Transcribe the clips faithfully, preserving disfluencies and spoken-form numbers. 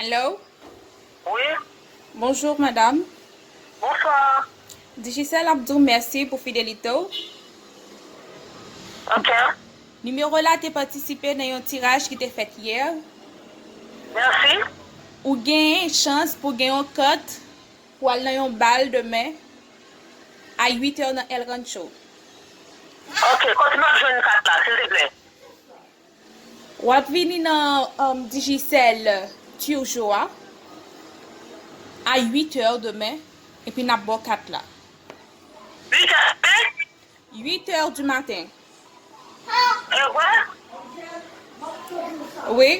Hello? Wi. Bonjour, madam. Bonswa. Digicel ap di w mèsi pou fidelite w. Ok. Nimewo la te patisipe nan yon tiraj ki te fèt yè. Mèsi. Ou gen chans pou gen yon kat pou al nan yon bal demen a uit è nan El Rancho. Ok, kote m ap jwenn kat la, silteplè? W ap vini nan um, Digicel Turgeau a a uit è demen, epi n ap ba w kat la. Uit è? Uit è du maten. E vre? Wi.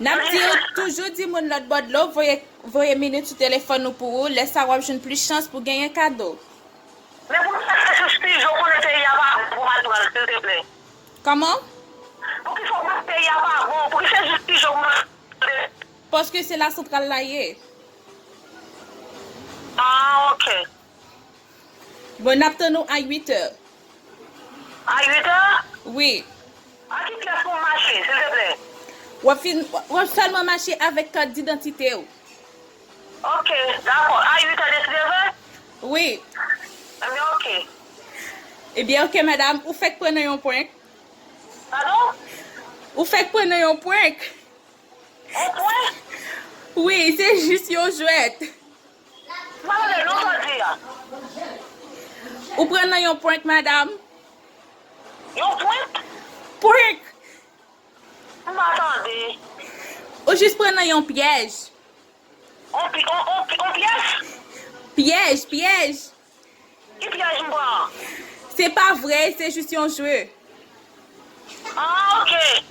N ap di w toujou di moun lòt bò dlo voye, voye minit sou telefòn nou pou ou. Lè sa w ap jwenn plis chans pou genyen kado. Men poukisa se jis Turgeau konnen peyi a pa bon pou m al pran l, silteplè? Kòman? Poukisa w konnen peyi a pa bon? Poukisa se jis Turgeau pou m al? Paske se la santral la ye. Ah, ok. Bon, n ap tann ou a uit è. A uit è? Wi. A ki pyès pou m mache, silteplè? W ap fin, w ap sèlman mache avèk kat didantite w. Ok, dakò. A uit è deside vre? Wi. Ebyen, ok. Ebyen, ok, madam, ou fèk pran nan yon prank. Padon? Ou fèk pran nan yon prank. Yon prank? Wi, se jis yon jwèt. M pa tande non sa w di a. Ou pran nan yon prank, madam. Yon prank? Prank! M pa tande. Ou jis pran nan yon pyèj. On pi, on, on, on pyès? Pyèj, pyèj. Ki pyèj m pran? Se pa vre, se jis yon jwe. Ah, ok.